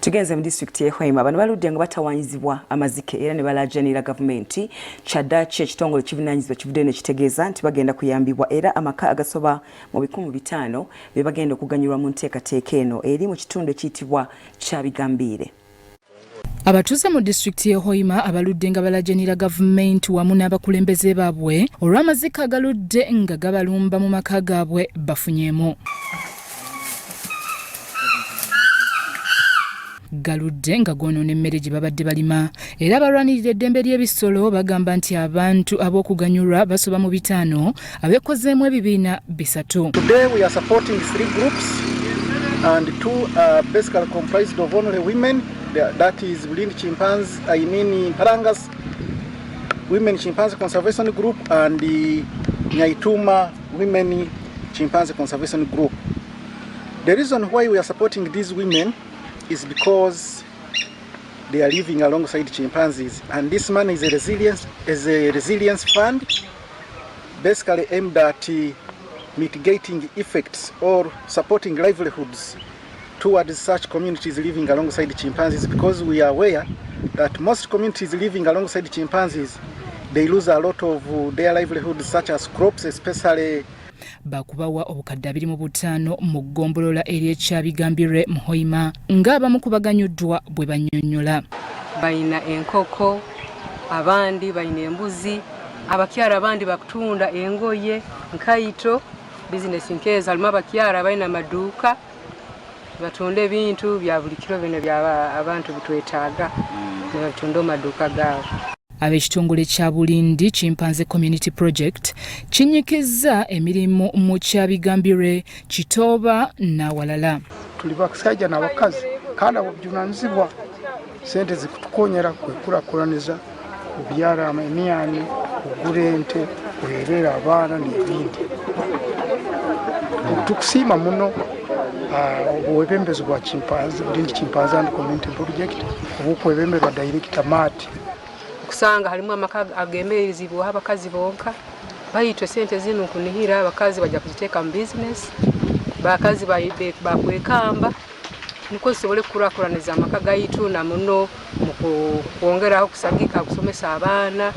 Tugenze mu disitulikiti y'e Hoima. Bano baludde nga batawanyizibwa amazike era ne balaajanira gavumenti. Kyaddaaki ekitongole kivunaanyizibwa kivuddeyo ne kitegeeza nti bagenda kuyambibwa era amaka agasoba mu 500 be bagenda okuganyulwa mu nteekateeka eno eri mu kitundu ekiyitibwa Kyabigambiire. Abatuuze mu disitulikiti y'e Hoima abaludde nga balajanira gavumenti wamu n'abakulembeze baabwe olw'amazike agaludde nga gabalumba mu maka gaabwe bafunyeemu. Galudde nga goonoona emmere gye babadde balima era abalwanirira eddembe ly'ebisolo bagamba nti abantu ab'okuganyulwa basoba mu 500 abeekozeemu ebibiina 3. Today we are supporting three groups and two are basically comprised of only women. That is Bulindi Chimpanzee, I mean Parangas Women Chimpanzee Conservation Group and the Nyaituma Women Chimpanzee Conservation Group. The reason why we are supporting these women is because they are living alongside chimpanzees, and this money is a resilience fund basically aimed at mitigating effects or supporting livelihoods towards such communities living alongside chimpanzees, because we are aware that most communities living alongside chimpanzees, they lose a lot of their livelihoods such as crops, especially Bakubawa obukadde 25 mu ggombolola ery'Ekyabigambirwe mu Hoima ng'abamu ku baganyuddwa bwe bannyonnyola. Balina enkoko, abandi balina embuzi, abakyala abandi bakutunda engoye, nkaito, bizinesi nkeeza. Harimu abakyala balina amaduuka batunda ebintu bya buli kiro bino bya abantu bitwetaaga ne babitunda mu maduuka gaabwe. Ab'ekitongole kya Bulindi Chimpanzee Community Project kinyikizza emirimu mu Kyabigambirwe, Kitooba n'awalala. Tuli basajja n'abakazi kandi obuvunanyizibwa sente zikutukonyera kwekulakulaniza, kubyala emyani, kugura ente, kuherera abaana n'ebindi. Tukusiima muno obwebembezi bwa Chimpanzee, Bulindi Chimpanzee and Community Project obukwebemberwa Director Matt. Kusanga harimu amaka agemerezibwaho abakazi bonka, bayitwe sente zino kunihira abakazi bajja kuziteeka mu business, bakazi bakwekamba niko zisobole kukurakuraniza amaka gaitu na muno mu kwongeraho kusagika kusomesa abaana.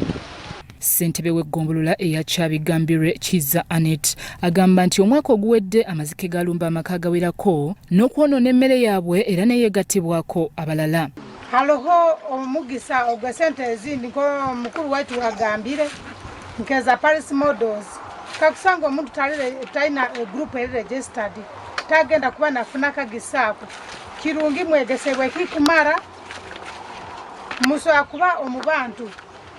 Ssentebe w'eggombolola eya Kyabigambirwe Kiza Anet agamba nti omwaka oguwedde amazike galumba amaka agawerako n'okwonoona emmere yaabwe era neyeegattibwako abalala. Hariho omugisa ogwa sente ezindi nk'omukuru waitu agambire nkeza Paris Models, kakusanga omuntu talina group eri registered tagenda kuba nafuna akagisa ako. Kirungi mwegesebwe kikumara musobola kuba omu bantu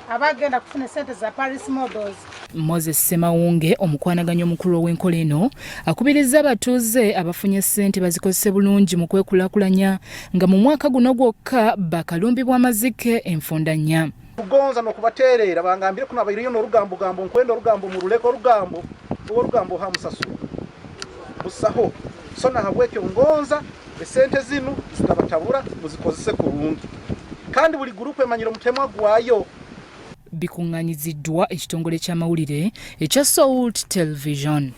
abagenda kufuna sente za Paris Models. Moses Semawunge omukwanaganya omukulu ow'enkola eno akubirizza abatuuze abafunye ssente bazikozese bulungi mu kwekulaakulanya nga mu mwaka guno gwokka bakalumbibwa amazike enfunda 4. Kugonza n'okubateereera bangambire kuno abairiyo n'orugambogambo nkwenda orugambo muruleko orugambo orugambo ha musasuro busaho so nahabwekyo ngonza esente zinu zitabatabura muzikozese kurungi kandi buli gurupu emanyire omutemwa gwayo. Bikuŋŋaanyiziddwa ekitongole ky'amawulire ekya Salt Television.